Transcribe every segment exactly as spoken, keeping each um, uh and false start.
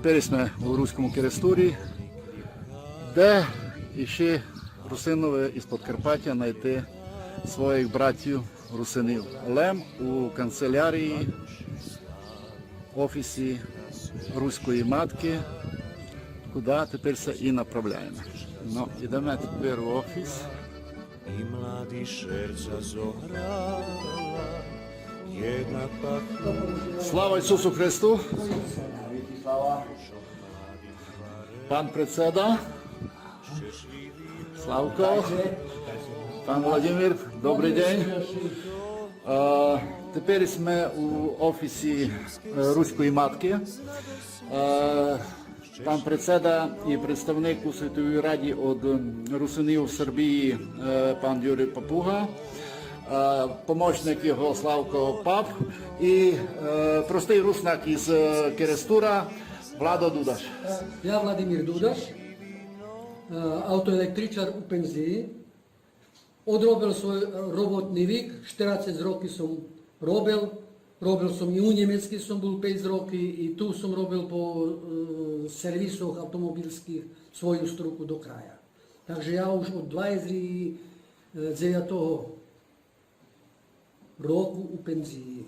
Тепер сьме у Руському Керестурі, де іщи русинови із Подкарпатя найти своїх братів русинів. Лем у канцелярії, офісі Руської матки, куди тепер ся і направляєме. Ну, ідеме тепер у офіс. I mladi šerca zohrala, jedna pa... Слава Ісусу Христу! Пан председа, Славко, пан Владимир, добрый день. Е, тепер сьме у офісі е, Руської матки. Е, пан председа і представник у Світовій раді од м, русинів Сербії, е, пан Юрій Папуга, е, помощник його Славко Пап і е, простий руснак із е, Керестура Владо Дудаш. Я Владимир Дудаш, е, автоелектричар у пензиї. Одробел свой роботни вик, штерацец роки сом робел. Робел сом и у Нємецки сом бул пейц роки, и ту сом робел по е, сервисох автомобилских свою струку до края. Так же я уж од двацец дзевятого року у пензиї.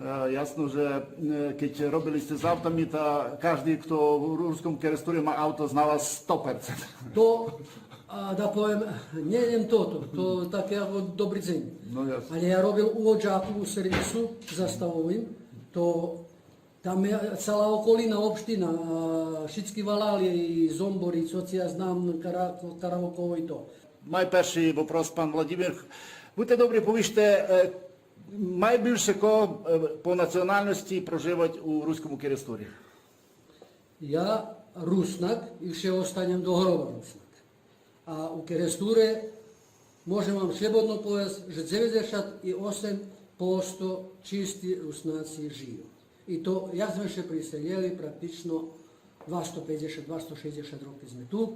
Е, ясно, же е, кедь робили сьте з автами, та каждый, хто в Рускому Керестурі ма авто, зна вас сто перцент. То, а, да повем, нє лєм тото, то таке як добри дзень. Ну, ясно. Але я робел у Оджаку у сервису заставовим, то там є цала околина, општина, а, шицки валали, и Зомбор, и цо ци я знам, Кара-, Каравоково и то. Май першый вопрос, пан Владимир. Будьте добрі, повіжте, е, май булше ко е, по національности проживать у Руському Керестурі? Я Руснак и вше останєм до гроба Руснак. А у Керестуре можем вам шлєбодно повесц же дзеведзешат и осем посто чисти Руснаци жию. И то, як зме ше приселєли, практично двасто пейдзешат, двасто шейдзешат роки зме ту.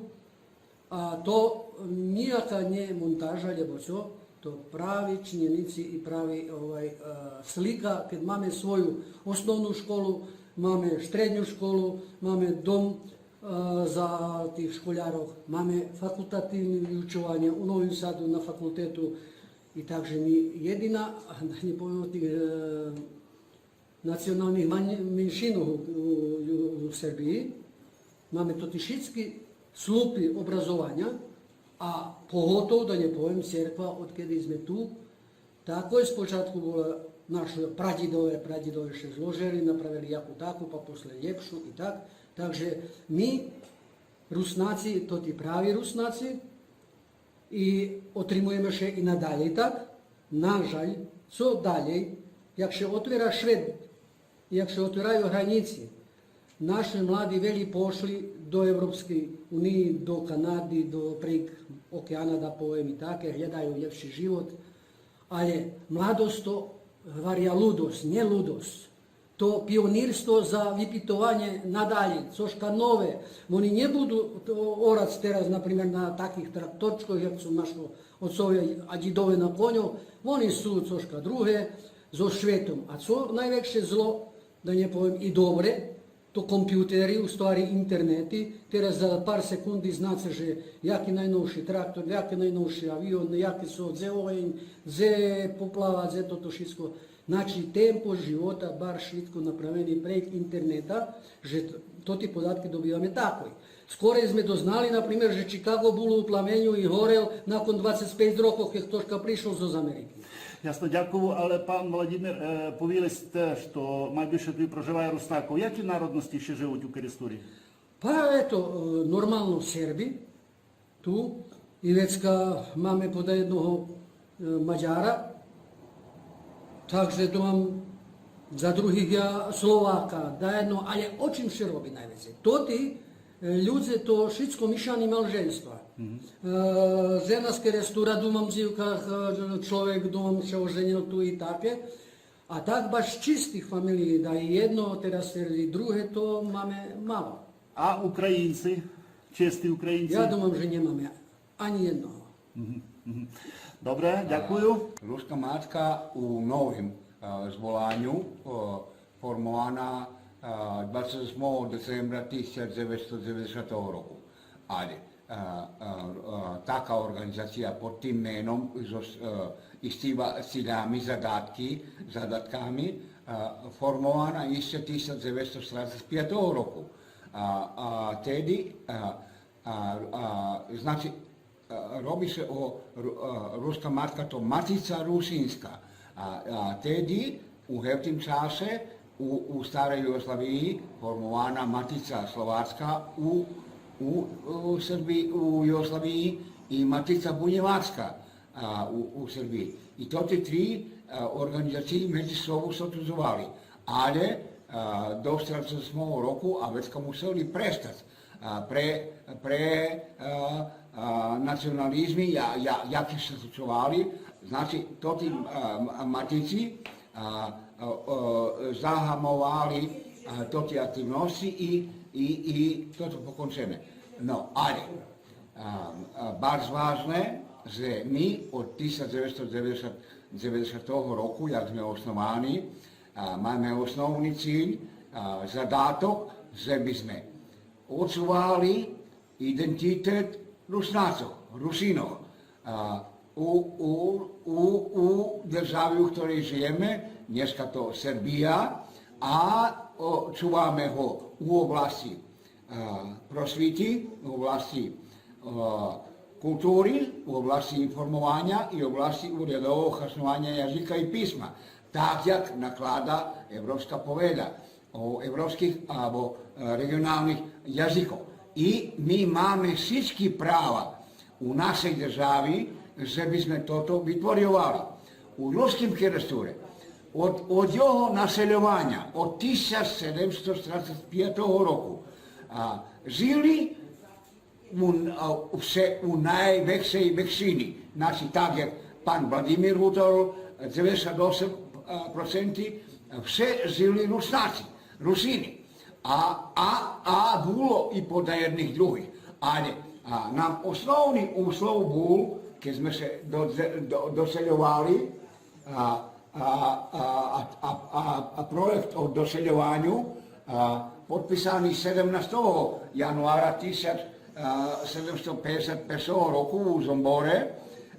А то нїяка нє монтажа, лєбо цо, то прави чинєници и прави, овай, е, слика, кед маме свою основну школу, маме штредню школу, маме дом е, за тих школярох, маме факултативни виучованя у Новим Саду на факултету. И так же ми єдина, нє повем о тих е, националних ман-, меншинох у, у, у Сербиї, маме тоти шицки слупи образованя, а поготов, да нє повем, церква, одкеди зме ту, такой спочатку була, нашо прадїдове, прадїдове ше зложели, направели яку таку, па после лєпшу и так. Так же ми, Руснаци, тоти прави Руснаци, и отримуєме ше и надалєй так. На жаль, цо далєй, як ше отвера швет, як ше отвераю гранїци, наши млади велї пошли до Европскей униї, до Канади, до прейґ океана, да повем и таке, глєдаю лєпши живот. Але младосц то, гваря, лудосц, нє лудосц. То пионирство за випитованє надалєй, цошка нове. Вони нє буду то орац тераз, например, на таких тракторчкох, як су нашо оцове а дїдове на коньох. Вони су цошка друге, зоз шветом. А цо найвекше зло, да нє повем и добре, то компютери, у ствари интернети. Тераз за пар секунди знаце же яки найновши трактор, яки найновши авион, яки су, дзе оґень, дзе поплава, дзе тото шицко. Значи, темпо живота барз швидко направени прейґ интернета, же т-, тоти податки добиваме такой. Скорей зме дознали, например, же Чикаґо бул у пламеню и горел након двацец пейц рокох, як хтошка пришол зоз Америки. Ясно, дякую, але пан Владимир, е, повіли сьте, што май булше туй проживає Руснакох. Які народности ще живуть у Керестурі? Па ето, е, нормално Серби, ту, и вецка маме подаєдного е, Мадяра, так же думам за других я Словака, даєдно, але о чим ше роби найвецей? Тоти е, людзе, то шицко мишани малженства. Е, жена з Керестура, думам, дзивка, е, чловек, думам, ше оженєл ту и таке. А так баш чистих фамилиї, да и єдно, тераз и друге, то маме мало. А українци? Чисти українци? Я думам же нємаме анї єдного. Добре, дякую. Руска матка у новим е, зволаню е, формована а, двацец осмого децембра тисяч дзеветсто дзеведзешатого року. Але, а, а, а, така орґанизация под тим меном, зоз, а, и з тима циљами, задатки, задатками, а, формована ище тисяч дзеветсто штерацец пиятого року. А, а, теди, а, а, а, значи, а, роби ше о Ру-, а, Руска матка, то Матица Русинска. А, а, теди, у гевтим часе, у, у старей Югославиї формована Матица Словацка у, у, у Серби-, у Югославиї и Матица Бунєвацка, а, у, у Сербиї. И тоти три, а, орґанизациї медзи собу сотузовали. Але, а, до штерацец осмого року, а вецка мусели престац, а, пре, пре, а, а, национализми, я, я, яки ше случовали, значи, тоти, а, м-, матици, а, а, а, загамовали, а, тоти активносци и, и, и тото покончене. Но, але, а, а, барз важне же ми од тисяч дзеветсто дзеведзешат, дзеведзешатого року, як зме основани, а, маме основни циль, а, задаток, же би зме очували идентитет Руснацох, Русинох, а, у, у, у, у держави у хторей жиєме, нєшка то Сербия, а, о, чуваме го у обласци, а, просвити, у обласци, а, култури, у обласци информованя и у обласци урядового хаснованя язика и писма, так як наклада Европска повеља о европских або, е, реґионалних язикох. И ми маме шицки права у нашей держави же би зме тото витворйовали. У Руским Керестуре од, од його насельованя, од тисяч седемсто штерацец пиятого року, а, жили у, а, у вше у найвекшей векшини. Значи, так як пан Владимир гуторел, дзеведзешат осем проценти, вше жили Руснаци, Русини. А, а, а було и подаєдних других. Але, а, нам основни услов бул, кед зме ше до, до, досельовали, а, а, а, а, а, а проєкт о досельованю, а, подписани седемнастого януара тисяч седемсто пейдзешат першого року у Зомборе,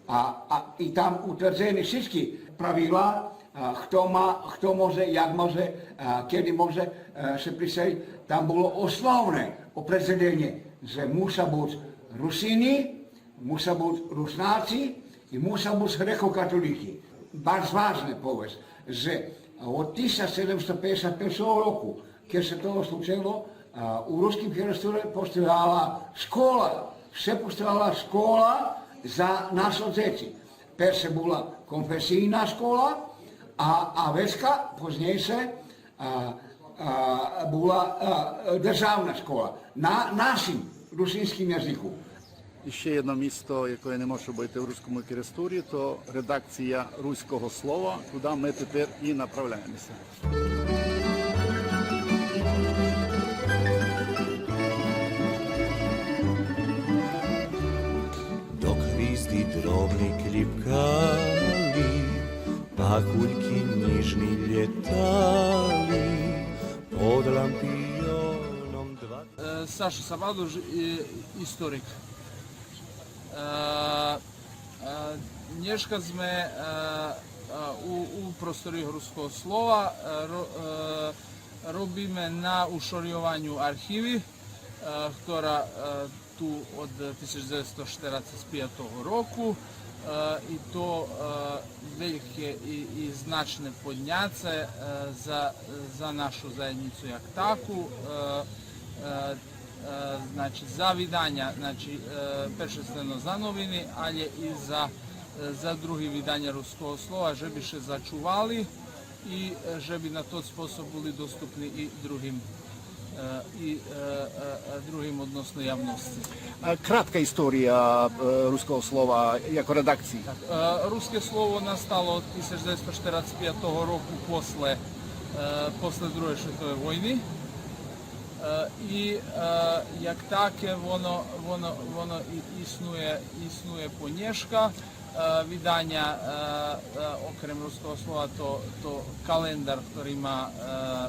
а, а, и там утвердзени шицки правила, а, хто ма, хто може, як може, а, кеди може, а, ше приселїц. Там було основне опредзелєнє же муша буц Русини, муша буц Руснаци и муша буц грекокатолїки. Барз важне повесц же од тисяч седемсто пейдзешат першого року, кед ше тото случело, а, у Руским Керестуре постояла школа, вше постояла школа за нашо дзеци. Перше була конфесийна школа, а, а вецка познєйше а, а, була, а, державна школа на нашим русинским язику. И ще єдно місто, якоє не може быти у Рускому Керестурї, то редакция Руського слова, куды мы тепер и направляєме ся. Dok hvizdi drobni klipkali, Пакульки нїжни лєтали под лампийоном два. Е, Сашо Сабадош, е, историк. Е, е, Нєшка зме, е, е, у, у простори Руского слова, е, ро-, е, робиме на ушорйованю архиви, е, котра, е, ту од тисяч дзевецсто штерацец пиятого року, е, и то, е, вельке и, и значне подняце, е, за, за нашу заєднїцу як таку, е, е, е, значи, за виданя, значи, е, першенствено за новини, але и за, е, за други виданя Руского слова, же би ше зачували и, е, же би на тот способ були доступни и другим, е, и, е, е, е, другим, односно явносци. А, кратка история, е, Руского слова яко редакциї. Так, е, Руске слово настало од тисяч дзевецсто штерацец пиятого року после, е, после Другей шветовей войни. Е, и, е, як таке воно, воно, воно и, иснує, иснує по нєшка. Е, виданя, е, е, окрем Руского слова, то, то Календар, хтори ма, е,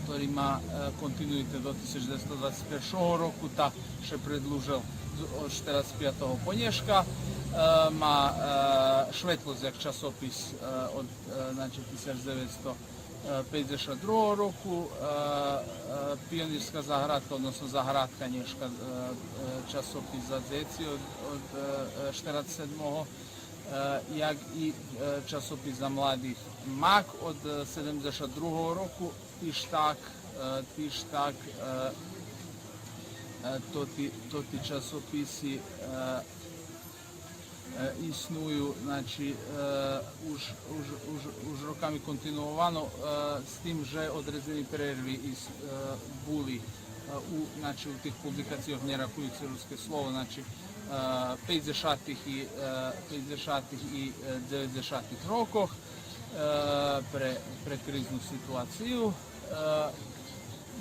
Котри ма, е, континуитет до тисяч дзевецсто двацец першого року, та ше предлужел з-, од штерацец пиятого по нєшка. Е, ма, е, Шветлосц як часопис, е, од, е, значи, тисяч дзевецсто пейдзешат другого року, е, е, Пионирска заградка, односно Заградка нєшка, е, е, часопис за дзеци од, од, е, е, штерацец седмого, е, як и, е, часопис за младих Мак од, е, седемдзешат другого року, тиж так, е, тиж так, е, е, тоти, тоти часописи, е, е, исную, значи, е, уж, уж, уж, уж роками континуовано, е, з тим же одредзени прерви ис-, е, були, е, у, значи, у тих публикацийох Нє рахуюци Руске слово, значи, е, пейдзешатих и, е, пейдзешатих и, е, дзеведзешатих рокох, е, пре, пре кризну ситуацию. Е,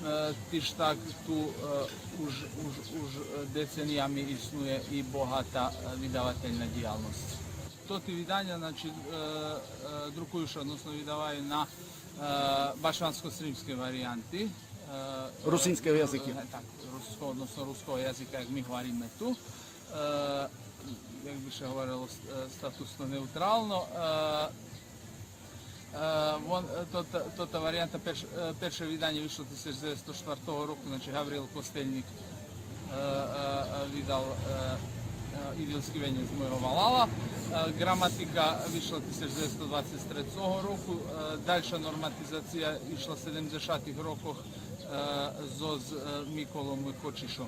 е, тиж так ту, е, уж, уж, уж, е, децениями иснує и богата, е, видавательна дїялносц. Тоти виданя, значи, е, е, друкую ше, односно видаваю на, е, башкирско-сримскей вариянти. Е, Русинского язика. Е, так, руско-, односно руского язика, як ми гвариме ту. Е, як би ше говорело, с-, е, статусно неутрално. Е, Е, вон, е, тота, тота вариянта, перш-, е, перше виданє вишло тисяч дзевецсто штвартого року, значи Гавриїл Костельник, е, е, е, видал, е, е, Идилски венєц мойого валала. Е, Граматика вишла тисяч дзевецсто двацец трецого року, е, дальша норматизация ишла седемдзешатих рокох, е, зоз, е, Миколом Кочишом.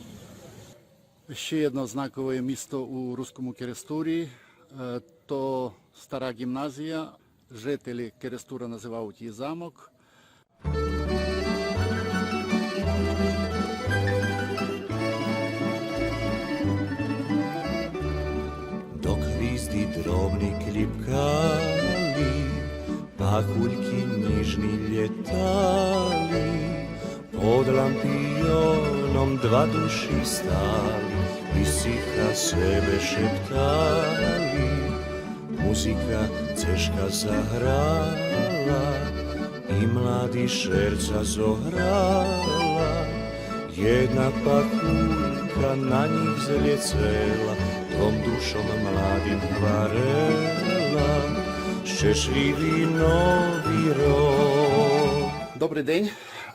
Ще єдно знакове місто у Рускому Керестурі, е, то стара ґимназия. Жителї Керестура називають її Замок. Dok hvizdi drobni klipkali, pakuljki njižni ljetali, pod lampijonom dva duši stali, iz ciha sebe šeptali. Muzika ceška zahrala i mladi šerca zohrala. Jedna pakuljka na njih zljecela, tom dušom mladim hvarela. Щасливи нови рок. Добрый день.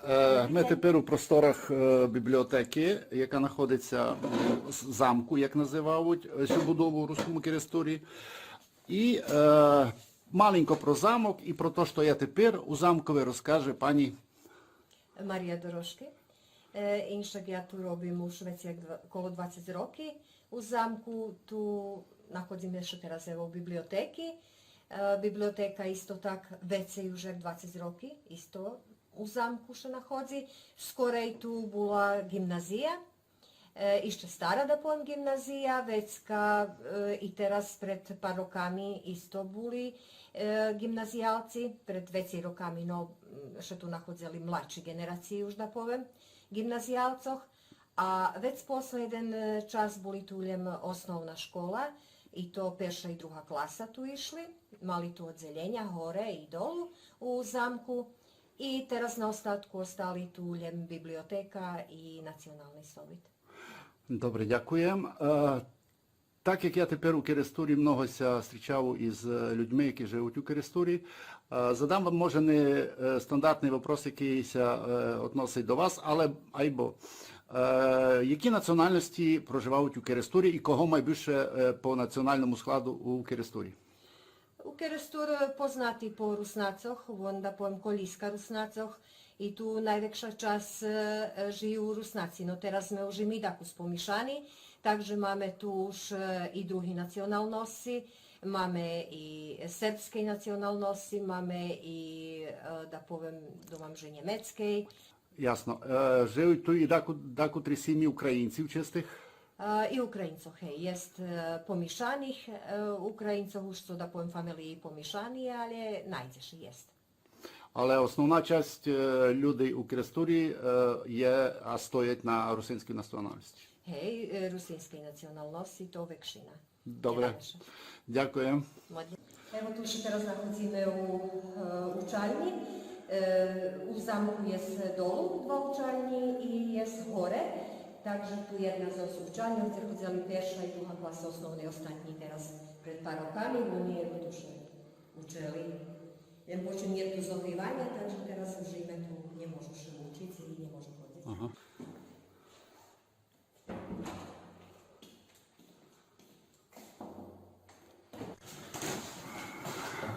Е, Ми тепер у просторах, е, бібліотеки, яка знаходиться у с-, замку, як називають, е, цю будову у Рускому Керестурі. І, е, маленько про замок і про те, що є тепер у замкові, розкаже пані Мария Дорошки. Е, иншак я ту робим уж вецей як два, коло двацец роки у замку. Ту находзиме ше тераз, ево, у библиотеки. Е, библиотека исто так вецей уж як двацец роки, исто у замку ше находзи. Скорей ту була ґимназия, е, ище стара, да повем, ґимназия, вецка, е, и тераз пред пар роками исто були, е, ґимназиялци, пред вецей роками, но, м, ше ту находзели младши ґенерациї уж, да повем, ґимназиялцох. А вец последен, е, час були ту лєм основна школа, и то перша и друга класа ту ишли, мали ту оддзелєня горе и долу у замку. И тераз на остатку остали ту лєм библиотека и Национални совит. Добре, дякуєм. Е, так як я тепер у Керестурі, много ся зустрічав із, е, людьми, які живуть у Керестурі, е, задам вам, може, не, е, стандартный вопрос, якый ся, е, относить до вас, але айбо, е, які національності проживають у Керестурі і кого найбільше, е, по національному складу у Керестурі? У Керестур познати по Руснацох, вон, да повем, колїска Руснацох, и ту найвекша часц, е, жию Руснаци, но тераз зме уж и ми дакус помишани, так же маме ту уж, е, и други националносци, маме и сербскей националносци, маме и, е, да повем, думам же нємецкей. Ясно. Е, жию ту и даку-, дакутри сімї українців честих? Е, и Українцох, гей, єст, е, помишаних, е, Українцох, уж цо, да повем, фамелиї помишани, але найдзе ше, єст. Але основна часть, е, людей у Керестурі, е, є, а стоять на русинській національності. Гей, е, русинскей националносци, то векшина. Добре. Є найвекша. Дякуєм. Модне. Ево, ту ше тераз находзиме у, е, учальнї. Е, у замку єст долу два учальнї и єст горе, так же ту єдна зоз учальньох, дзе ходзели перша и друга класа основней, остатнї тераз пред пар роками, вони єдноduше учели. Лєм почим нєт ту зогріваня, так же тераз зима ту нє можу ше учиц и нє можу ходзиц. Ага.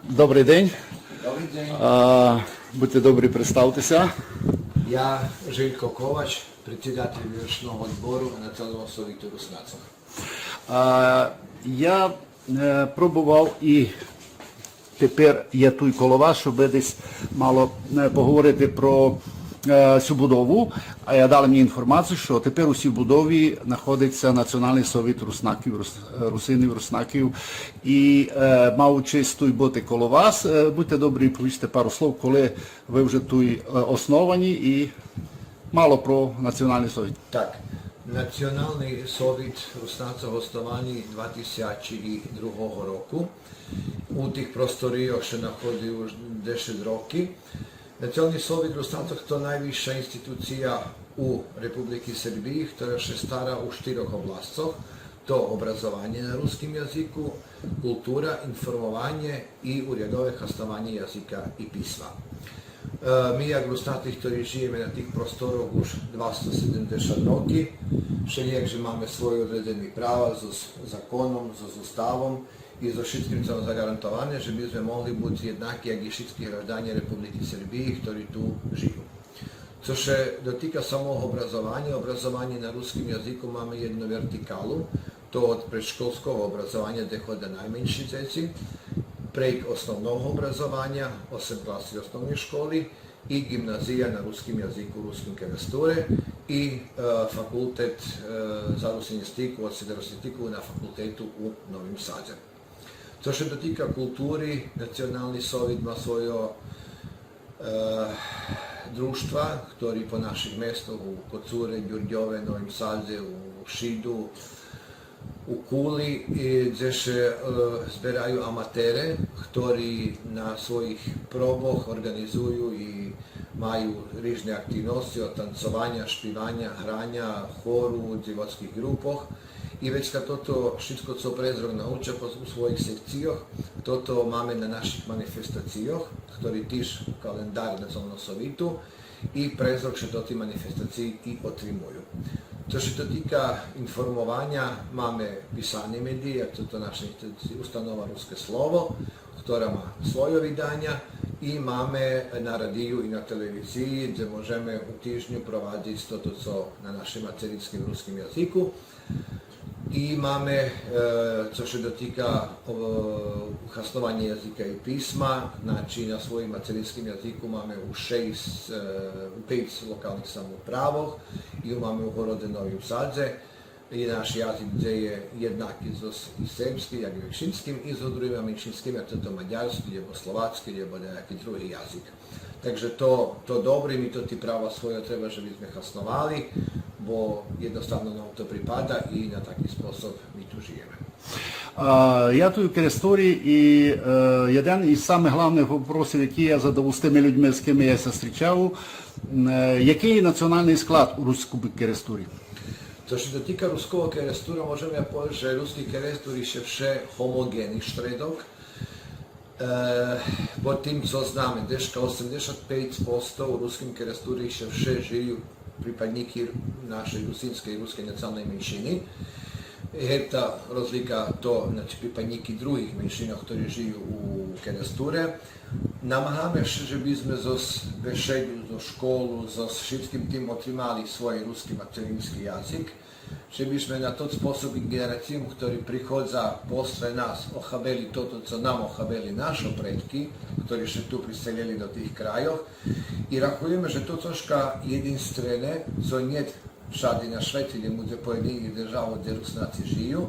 Добрий день. Добрий день. А, будьте добрі, представте ся. Я Желько Ковач, предсидатель Извршного одбору Националного совиту Руснацох. А, я е, пробовав и тепер я туй коло вас, щобы десь мало е, поговорити про е, сю будову. А я дали мені інформацію, що тепер у сій будові знаходиться Національний совіт руснаків, рус, русинів, руснаків. И е, мав честь туй быти коло вас. Е, будьте добрі, повіжте пару слов, коли вы вже туй е, основані, и мало про Національний совіт. Так, Націонални совит Руснацох основани два тисячи другого року. У тих просторийох ше находзи уж десет роки. Націонални совит Руснацох то найвисша институция у Републики Сербиї, котра ше стара у штирох обласцох. То образованє на руским язику, култура, информованє и урядове хаснованє язика и писма. Е, ми, як Руснаци, хтори жиєме на тих просторох уж двасто седемдзешат роки, вшелїяк же маме свойо одредзени права зоз законом, зоз уставом и зоз шицким цо нам заґарантоване, же би зме могли буц єднаки, як и шицки гражданє Републики Сербиї, хтори ту жию. Цо ше дотика самого образованя, образованє на руским язику маме єдну вертикалу, то од предшколского образованя, дзе ходза найменши дзеци, прейґ основного образованя, осем класи основней школи, и ґимназия на руским язику у Руским Керестуре, и е, факултет е, за русинистику, од серборусинистику на факултету у Новим Садзе. Цо ше дотика култури, Націонални совит ма свойо е, дружтва, хтори по наших местох, у Коцуре, Дюрдьове, Новим Садзе, у Шиду, у Кули, и дзе ше е, збераю аматере, хтори на своїх пробох орґанизую и маю рижни активносци од танцованя, шпиваня, граня, хору, дзивоцких ґрупох. И вецка тото шицко цо презрок науча по, у своїх секцийох, тото маме на наших манифестацийох, хтори тиж у календар Націоналного совиту, и презрок ше тоти манифестациї и отримую. Цо ше дотика информованя, маме писани медиї, як тото наша институция, установа Руске слово, хтора ма свойо виданя, и маме на радию и на телевизиї, дзе можеме у тижню провадзиц тото цо на нашим материнским руским язику. И маме, е, цо ше дотика е, хаснованя язика и писма, значи на своїм материнским язику маме у шейсц, е, у пейц локалних самоуправох, и маме у Городзе, Новим Садзе, и наш язик дзе є єднаки зоз и сербским, як и векшинским, и зоз другима меншинскима, як тото мадярски, лєбо словацки, лєбо даяки други язик. Так же то, то добре, ми тоти права свойо треба же би зме хасновали, бо єдноставно нам то припада и на таки способ ми ту жиєме. А, я туй у Керестури и е, єден из самих главних вопросів, який я задаву з тими людьми, з ким я ся зустрічаву, е, який є націоналный склад у Рускому Керестурі? Цо ше дотика Руского Керестура, можеме повесц же Руски Керестур ище вше гомоґени штредок. Е, по тим цо знаме, дешка осемдзешат пейц посто у Руским Керестури ище вше жию припаднїки нашей русинскей и рускей националней меншини. Гевта розлика то, значи, припаднїки других меншинох, хтори жию у Керестуре. Намагаме ше же би зме зоз бешеду, зоз школу, зоз шицким тим отримали свой руски матерински язик, же би зме на тот способ и ґенерациї, хтори приходза после нас, охабели тото цо нам охабели нашо предки, хтори ше ту приселєли до тих крайох. И рахуєме же то цошка єдинствене, цо нєт вшади на швеце, лєм у поєдинїх державох дзе Руснаци жию.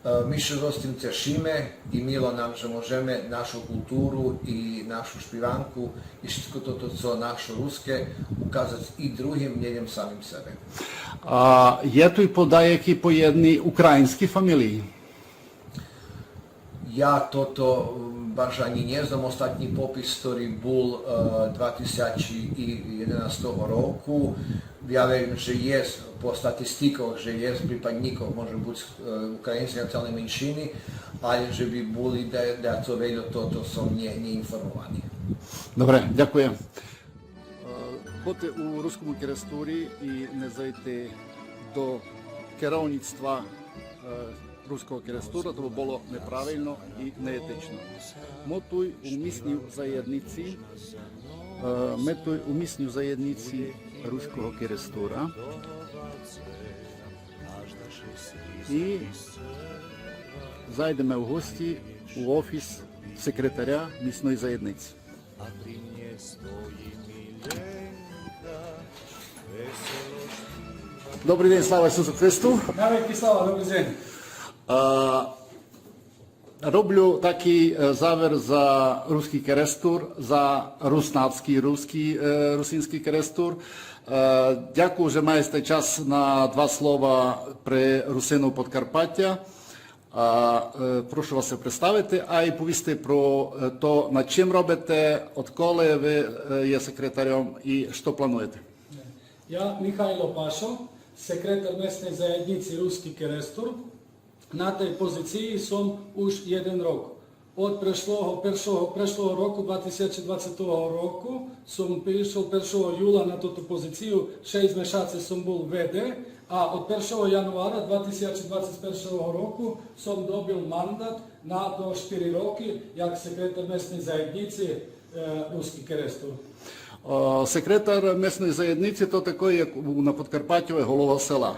Е, ми ше зоз тим цешиме и мило нам же можеме нашу културу и нашу шпиванку и шицко тото цо нашо руске указац и другим, нє лєм самим себе. А є туй подаяки поєдни українски фамилиї? Я тото, м, Баш анї нє знам, остатнї попис, котри бул, е, два тисячи єденастого року, я верим же єст по статистикох, же єст припаднїкох, може буц, е, українскей националней меншини, але же би були да, дацо вельо, то, то сом нє, нє информовани. Добре, дякуєм. Е, будьте у Рускому Керестурі и не зайдьте до керовнїцтва, е, Руского Керестура, то би було неправилно и неетично. Ми туй у миснїй заєднїци, е, ми туй у миснїй заєднїци Руского Керестура. И зайдеме у гости у офис секретаря мисної заєднїци. Добри ден, слава Исусу Христу. Навеки слава, добри ден. А, роблю таки, е, завер за Руски Керестур, за руснацки, руски, е, русински Керестур. Е, дякую же маєте час на два слова пре Русинох Подкарпатя. А, е, прошу вас ся представити, а и повісти про, е, то, над чим робите, одколи ви, е, є секретарьом и што плануєте. Я Михайло Пашо, секретар Месней заєднїци Руски Керестур. На тей позициї сом уж єден рок. Од прешлого, першого, прешлого року, два тисячи двацетого року, сом пришол першого юла на тоту позицию, шейсц мешаци сом бул В Д, а од першого януара два тисячи двацец першого року сом добил мандат на до штири роки як секретар Месней заєднїци, е, Руски Керестур. Е, секретар Месней заєднїци то такой, як у, на Подкарпатю, є голова села,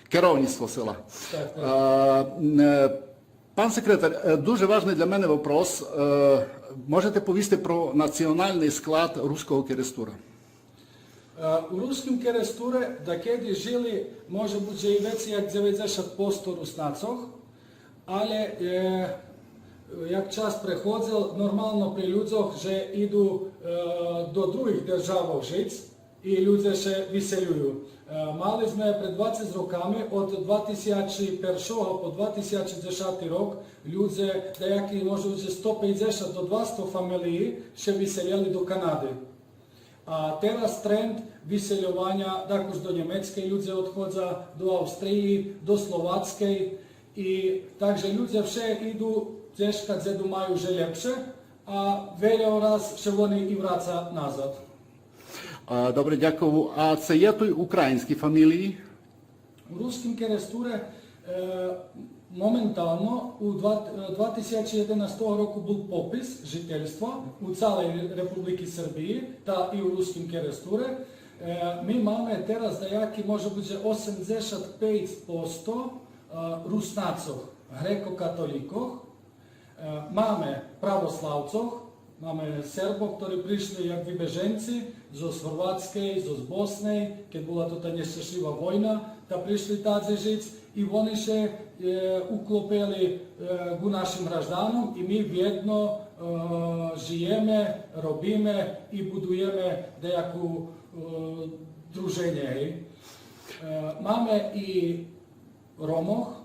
керовнїцтво села. Так, так. Е, е, Пан секретар, е, дуже важный для мене вопрос. Е, можете повісти про националный склад Руского Керестура? Е, у Руским Керестуре дакеди жили, може буц же и вецей як дзеведзешат посто Руснацох, але, е, як час преходзел, нормално при людзох же иду, е, до других державох жиц, и людзе ше виселюю. Е, мали зме пред двацец роками, од два тисячи першого по два тисячи дзешати рок, людзе, даяки, може буц же сто пейдзешат до двасто фамелиї ше виселєли до Канади. А тераз тренд висельованя, дакус до Нємецкей людзе одходза, до Австриї, до Словацкей. И так же людзе вше иду дзешка дзе думаю же лєпше, а вельо раз ше вони и враца назад. А, добре, дякую. А ци є туй українски фамелиї? У Руским Керестуре, е, моментално у два, е, два тисячи єденастого року бул попис жительства у цалей Републики Сербиї, та и у Руским Керестуре. Е, ми маме тераз даяки, може буц же осемдзешат пейц посто, е, Руснацох, грекокатолїкох, Е, маме православцох, маме Сербох, хтори пришли як вибеженци зоз Горватскей, зоз Босней, кед була тота нєщешлїва война, та пришли тадзе жиц, и вони ше, е, уклопели, е, ґу нашим гражданом, и ми вєдно, е, жиєме, робиме и будуєме даяку, е, друженє, гей. Е, маме и Ромох,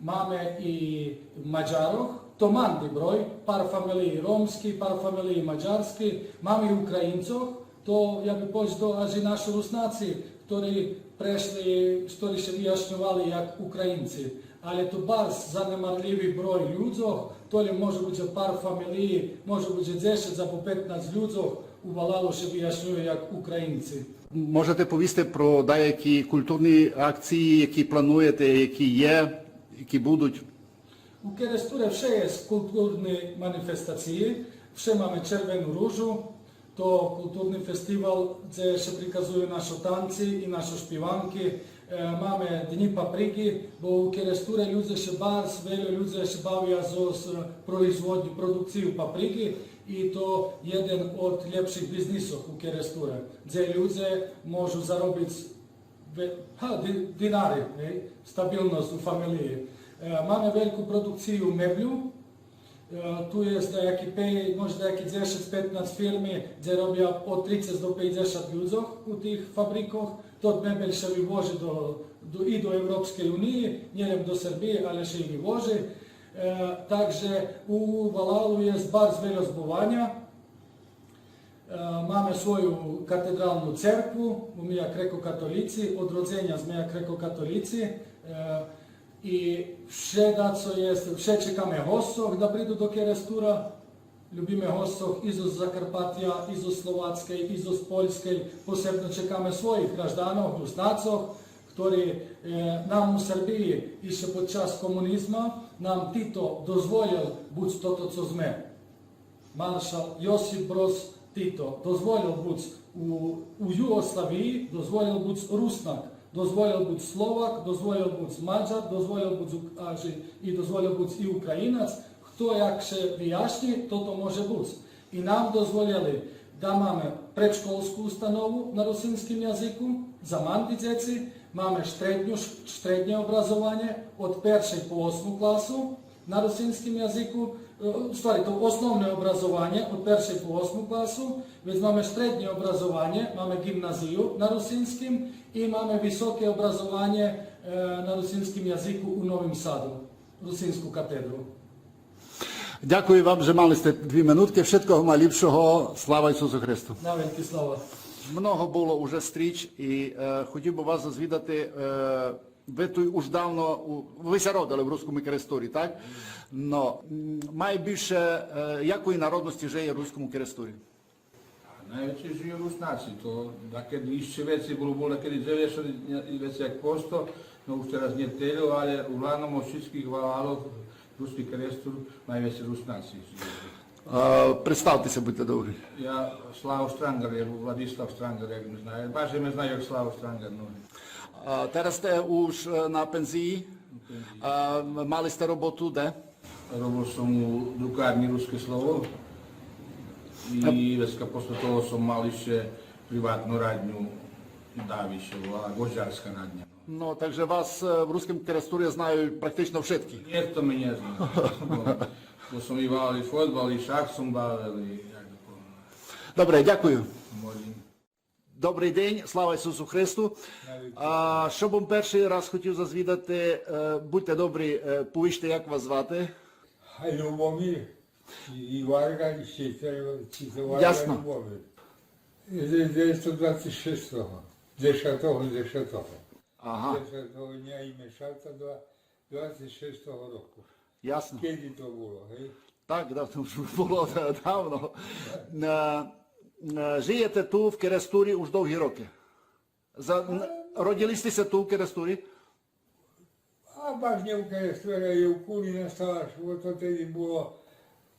маме и Мадярох, то манди брой, пар фамелиї ромски, пар фамелиї мадярски, маме и Українцох, то я би поведол аж и наши Руснаци, хтори прешли, хтори ше вияшньовали як Українци. Але то барз занемарлїви брой людзох, то лєм може буц же пар фамелиї, може буц же дзешец або петнац людзох у валалу ше вияшнює як Українци. Можете повісти про даяки културни акциї, які плануєте, які є, які будуть? У Керестуре вше єст културни манифестациї, вше маме Червену ружу, то културни фестивал, дзе ше приказую нашо танци и нашо шпиванки. Е, маме Днї паприґи, бо у Керестуре людзе ше барз, вельо людзе ше бавя зоз, е, производню, продукцию паприґи. И то єден од лєпших бизнисох у Керестуре, дзе людзе можу заробиц ве-, га, ди-, динари, гей, стабилносц у фамелиї. Е, маме вельку продукцию меблю. Е, ту єст даяки пе-, може даяки дзешец, петнац фирми, дзе робя од трицец до пейдзешат людзох у тих фабрикох. Тот мебель ше вивожи до, до, и до Европскей униї, нє лєм до Сербиї, але ше и вивожи. Е, так же у Валалу єст барз вельо збуваня. Е, маме свою катедралну церкву, бо ми як грекокатолїци, од родзеня зме як грекокатолїци, е, и вше дацо єст, вше чекаме госцох да приду до Керестура. Любиме госцох и зоз Закарпатя, и зоз Словацкей, и зоз Польскей, посебно чекаме своїх гражданох, Руснацох, хтори, е, нам у Сербиї ище под час комунизма, нам Тито дозволєл буц тото, цо зме. Маршал Йосип Брос Тито дозволєл буц у, у Югославиї, дозволєл буц Руснак, дозволєл буц Словак, дозволєл буц Маджар, дозволєл буц Ук-, а, же, и дозволєл буц и Українац. Хто як ше вияшнї, тото може буц. И нам дозволєли да маме предшколску установу на русинским язику за манди дзеци, маме штредню ш-, штреднє образованє од першей по осму класу на русинским язику, е, у ствари, то основне образованє од першей по осму класу, вец маме штреднє образованє, маме ґимназию на русинским и маме високе образованє, е, на русинским язику у Новим Саду, русинску катедру. Дякую вам, же мали сте дві минутки. Вшыткого найлїпшого. Слава Ісусу Христу! Навеки слава. Много было уже стріч и, е, хотїв бы вас зазвідати, е, вы туй уж давно, у, вы ся родили в Рускому Керестурі, так? Но, м, май більше, е, якої народности жиє в Рускому Керестурі? А найвецей жию Руснаци, то дакеди ище вецей було, було дакеди дзеведзешат и вецей як посто, но уж тераз нє тельо, але углавном од шицких валалох Руски Керестур найвецей Руснаци жию. А, представте ся, будьте добри. Я Славо Штрангар, я Владислав Штрангар, як ме знаю. Баржей ме знаю як Славо Штрангар, но. А, тераз сте уж, е, на пензиї. А, м-, мали сте роботу де? Робел сом у друкарнї Руске слово и вецка после того сом мал ище приватну радню, дави ше волала Гвождарска радня. Но, так же вас, е, в Руским Керестурі знаю практично вшытки. Нїхто ме нє зна. Бо, бо сом играл и фодбал, и шах сом бавел, и як да повем. Добре, дякую. Може. Добрый день, слава Ісусу Христу. Навіки. А, што бым першый раз хотїв зазвідати, е, будьте добрі, е, повіжте, як вас звати? А, Любомир, и, и Варга, и Сєтер, и Варга. Ясно. Любомир. Из дзевецсто двацец шестого, дзешатого, дзешатого. Ага. Дзешатого дня и мешаца два, двацец шестого року. Ясно. Кеди то було, гей? Так, да, то уж було да-, давно. Е, е, жиєте ту в Керестурі уж довгі рокы? За, н-, родїли сте ся ту в Керестурі? А баш нє у Керестурі, а у Кулі настала, бо то теди було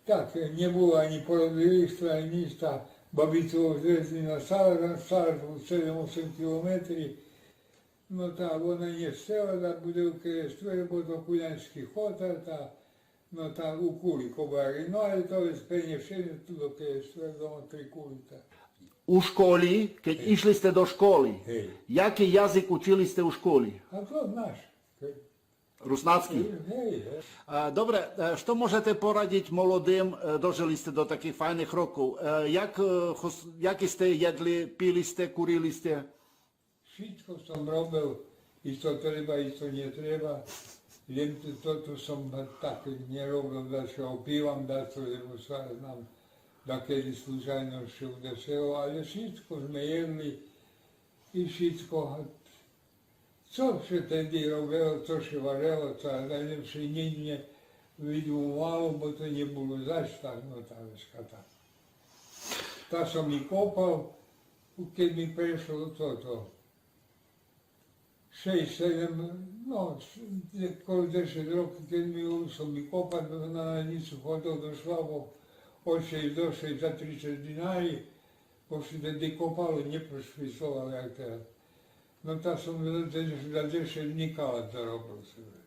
так, нє було анї породилища, анї нїч, та бабицу одвезли на Сарат, Сарат седем-осем километри. Но та вона нє сцела да буде у Керестурі, бо то Куляньски хотар, та, но та у Кули кобари. Но але то вец перенєшене ту до Керестура, дома три Кули, та. У школі, кед ишли сте до школы, гей, якый язык учили сте у школі? А то наш. Гей. Руснацкый? Гей, гей. А, добре, е, што можете порадїц молодым, е, дожили сте до такых файных років? Е, як, е, хос-, як сте єдли, пили сте, курили сте? Шицко сом робел, и цо треба, и цо нє треба. Лєм то, то, то сом так нє робел, да ше опивам, да цо, лєбо ше знам, дакеди случайно ше удешело, але шицко зме єдли и шицко, цо ше теди робело, цо ше варело, цо, да лєм ше нє, нє видумовало, бо то нє було заш так, но та вецка так. Та сом и копал, кед ми прешло тото. Шейсц, седем, но, ш-, коло дзешец роки, кед ми, сом и копал, на, на раднїцу ходел до Швабох, од шейсц до шейсц за трицец динари, бо ше теди копало, нє прошвицовало як тераз. Но та сом за, за, за дзешец днї калат заробел себе.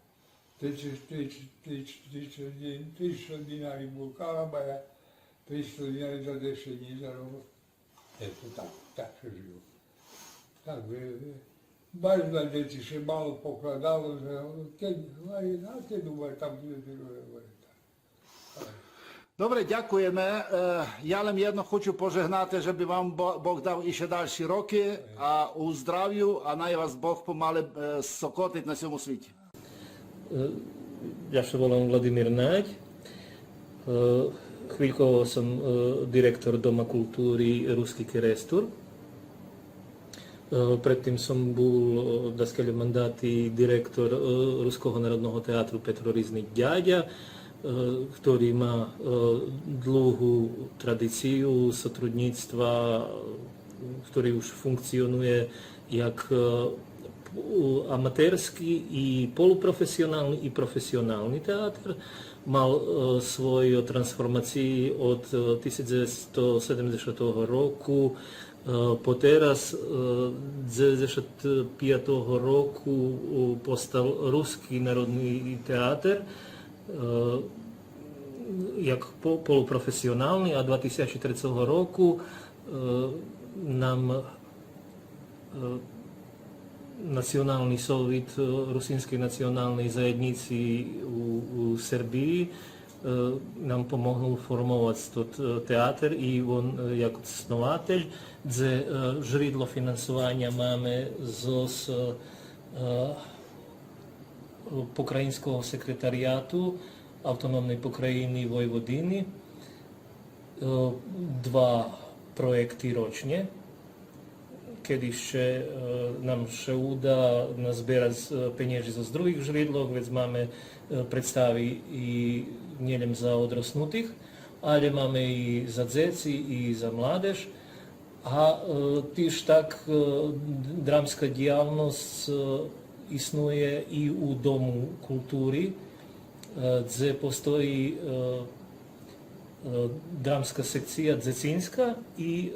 Трицец, трицец, трицец, трицец, трицец динари бул калат, а я трицец динари за дзешец днї заробел. Ето так, так ше жило. Так же, баш за дзеци ше мало покладало, же, кед, а кед думаю, там буде, так. Добре, дякуєме. Е, я лем єдно хочу пожегнати, же би вам Бо-, Бог дав ище дальші роки, а у здравю, а най вас Бог помале, е, сокотить на сьому світі. Е, Ja sa volám Vladimír Naďa. Chvíľkovo som direktor Doma kultúry Ruský Kerestúr. Predtým som bol daskaľ mandáty direktor Ruského národného teatru Petro Rizny Ďaďa, ktorý má dlhú tradíciu сотрудничества, ktorý už funkcionuje jak amatérsky i poluprofesionálny, i profesionálny teatr. Mal svoj transformácii od tisíc deväťsto sedemdesiateho roku po teraz, deväťdesiatpiateho roku postal Ruský národný teatr jak poluprofesionálny a dwa tysiące trzeciego roku nam Nacjonalny Sowit Rusyńskiej Nacjonalnej Zajednicy u, u Serbii nam pomôhol formovať to teater i on ako snovatelj, dze žridlo finansovania mamy zo z pokrajinského sekretariátu Autonómnej pokrajiny Vojvodiny. Dwa projekty rocznie. Kedy še, nam še uda nazberac penieži zo z druhih žridloch, vec mamy predstavi i nielen za odrosnutih, ale mamy i za dzeci, i za mladež. A tiž tak dramska džialnosc isnuje i u Domu kulturi, dze postoji dramska sekcija dzecinska i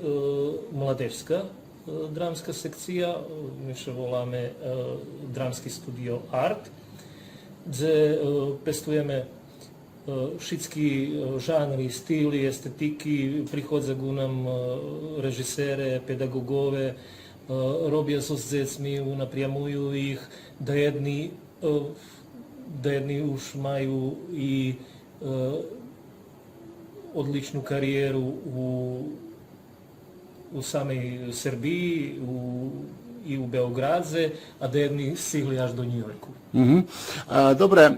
mladežska dramska sekcija, my še volame Dramski studio Art, dze pestujeme šitski žanri, stili, estetiki, prichodza ku nam režisere, pedagogove, robia so s dzecmi, unapriamuju ich, dajedni, dajedni už maju i odličnu karijeru u, u samej Serbiji, u, i u Beogradze, a dajedni stigli až do Njujorku. Добре,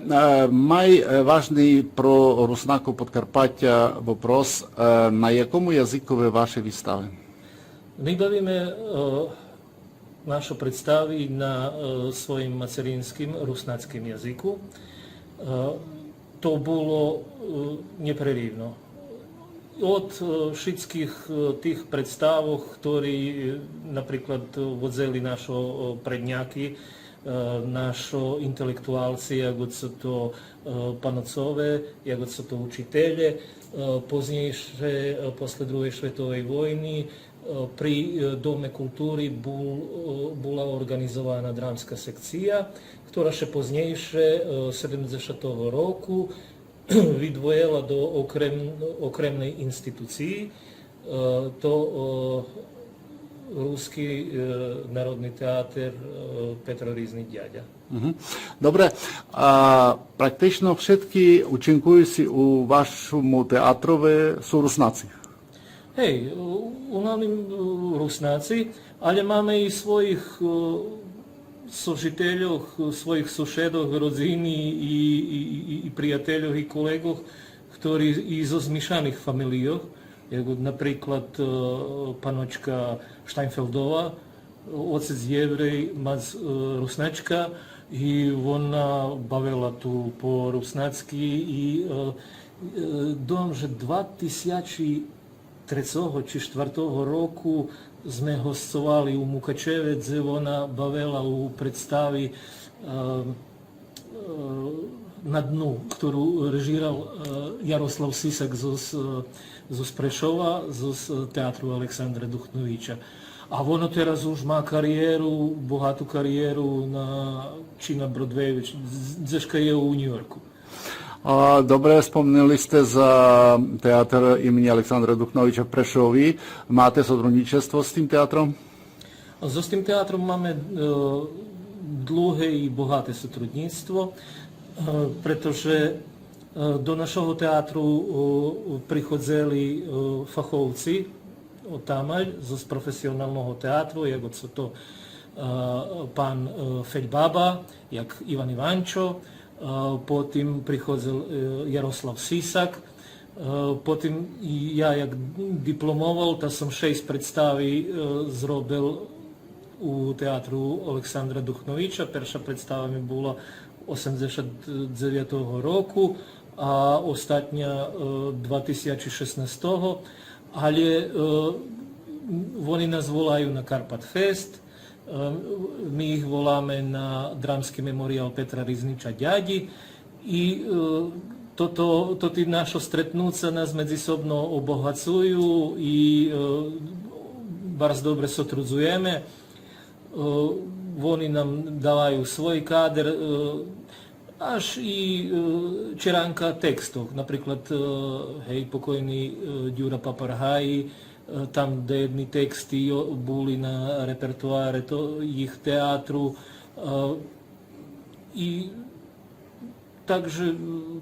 май важни про Руснакох Подкарпатя вопрос. На якому язикови ваши вистави? Ми бавиме нашо представи на своїм материнским руснацким язику. То було нєпреривно. Од шицких тих представох, хтори, наприклад, водзели нашо предняки, нашо интелектуалци, як оце то паноцове, як оце то учителє, познєйше, после Другей шветовей войни, при Доме култури бул, була орґанизована драмска секция, котра ше познєйше, седемдзешатого року, видвоєла до окрем, окремней институциї, то Руски народни театер Петро Ризни Дядя. Добре. А, практично шитки учинкуюци у вашому театрови су Руснаци? Гей, у, у нас Руснаци, але маме и своїх сожительох, своїх сушедох, родзини и, и, и, и приятельох, и колеґох, хтори и зоз змишаних фамелийох, як, наприклад, паночка Штайнфелдова, оцец Єврей, мац Русначка, и вона бавела ту по руснацки и думам же два тисячи трецого чи штвартого року зме госцовали у Мукачеве, дзе вона бавела у представи На дну, котру режирал Ярослав Сисак зоз, зоз Прешова, зоз Театру Александра Духновича. А вона тераз уж ма кариєру, богату кариєру на, чи на Бродвею, чи, дзешка є у Ню-Йорку. А, добре, спомнели сте за театер имени Александра Духновича в Прешови. Мате сотрудничество з тим театром? Зоз тим театром маме длуге и богате сотруднїцтво, прето же до нашого театру приходзели фаховци одтамаль, зоз професионалного театру, як оце то пан Фельбаба, як Иван Иванчо, Е, Потім приходив е, Ярослав Сисак. Е, Потім і я як дипломовав, та сом шесть представи е, зробив у театру Олександра Духновича. Перша представа ми була осемдесят девятого року, а остатня е, два тисячі шістнадцятого. Але е, вони нас волають на Карпатфест. Е, Ми їх волаємо на Драмський меморіал Петра Різнича Дяді. І е, тото, тоті наші стретнуця нас медзисобно обогацують і е, барз добре сотрудзуєме. Е, Вони нам давають свій кадр, е, аж і е, черанка текстів. Наприклад, е, гей, покойний е, Дюра Папаргаї, е, там деєдні тексти йо- були на репертуаре то, їх театру. Е, І так же е,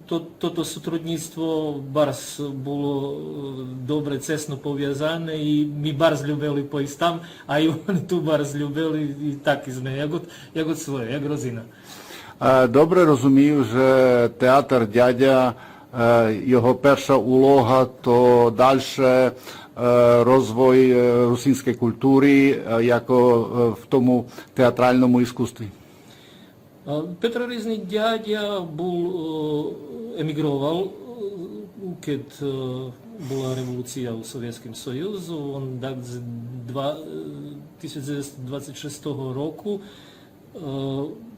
то, тото сотруднїцтво барз було е, добре, цесно повязане і ми барз любили пойсц там, а і вони ту барз любили і так і сме, як од, як од своє, як родзина. Е, Добре розумію, же театр Дядя, е, його перша улога то дальше е, розвой е, русинськой културы, е, яко е, в тому театралному искусстві. А Петро Різни дядя бул, е, емигровал, е, кед е, була револуция у Совєтским Союзу. Он так з два, е, тисяч девятсто двадцять шестого року е,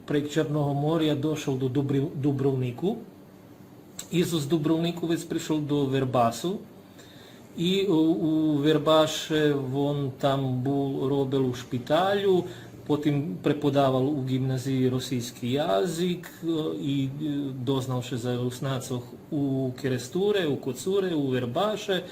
прейґ Черного моря дошол до Дубрив- Дубровнику. И зоз Дубровнику вец пришол до Вербасу. И у, у Вербаше вон там бул, робел у шпиталю, потим преподавал у ґимназиї росийски язик е, и е, дознал ше за Руснацох у Керестуре, у Коцуре, у Вербаше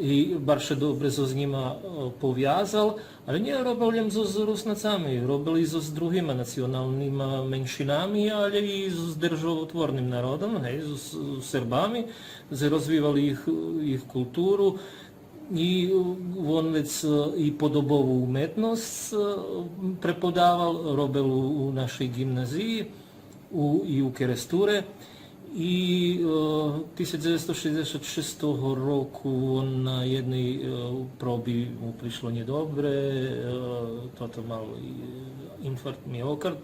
и барз ше добре зоз нїма е, повязал. Але нє робел лєм зоз Руснацами, робел и зоз другима националнима меншинами, але и зоз державотворним народом, гей, зоз Сербами, же розвивал їх, їх културу. И вон вец е, и подобову уметносц е, преподавал, робел у, у нашей ґимназиї у, и у Керестуре. И е, тисяч девятсто шестдесят шестого року вон на єдней е, проби му пришло нєдобре, е, тото мал и, е, инфаркт миокард.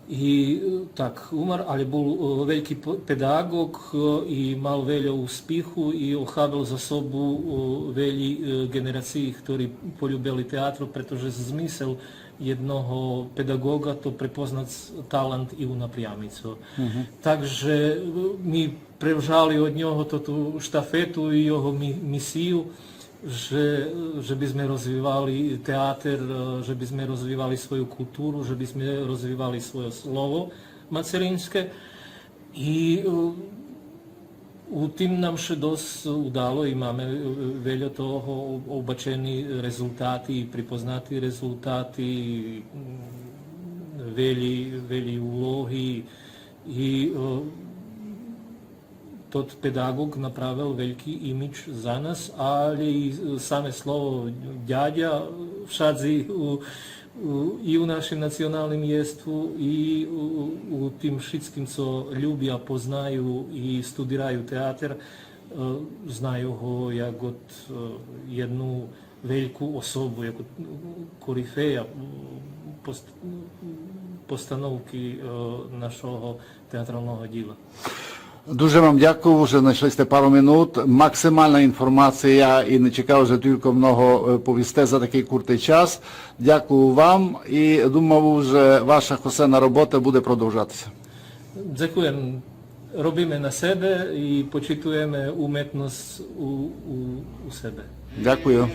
И е, так, умар, але бул е, вельки п- педаґоґ е, и мал вельо успиху и охабел за собу е, велї е, ґенерациї, хтори полюбели театру, прето же змисел єдного педаґоґа то препознац талант и унапрямиц го. Так же е, ми превжали од нього тоту штафету и його ми- мисию, же, же би зме розвивали театер, е, же би зме розвивали свою културу, же би зме розвивали свойо слово мацеринске. И е, у тим нам ше досц удало и маме е, вельо того, об- обачени резултати, припознати резултати, м, велї, велї улоги и е, тот педаґоґ направел вельки имидж за нас, але и саме слово дядя вшадзи у, у, и у нашим националним єству, и у, у тим шицким цо любя, познаю и студираю театер, е, знаю го як од е, єдну вельку особу, як од корифея м, пост- м, постановки е, нашого театралного дїла. Дуже вам дякую, же знайшли сте пару минут. Максимална информация и не чекав, же тілько много е, повісте за такый куртый час. Дякую вам и думав, же ваша хосена робота буде продовжати ся. Дзекуєм. Робиме на себе и почитуєме уметносц у, у, у себе. Дякую.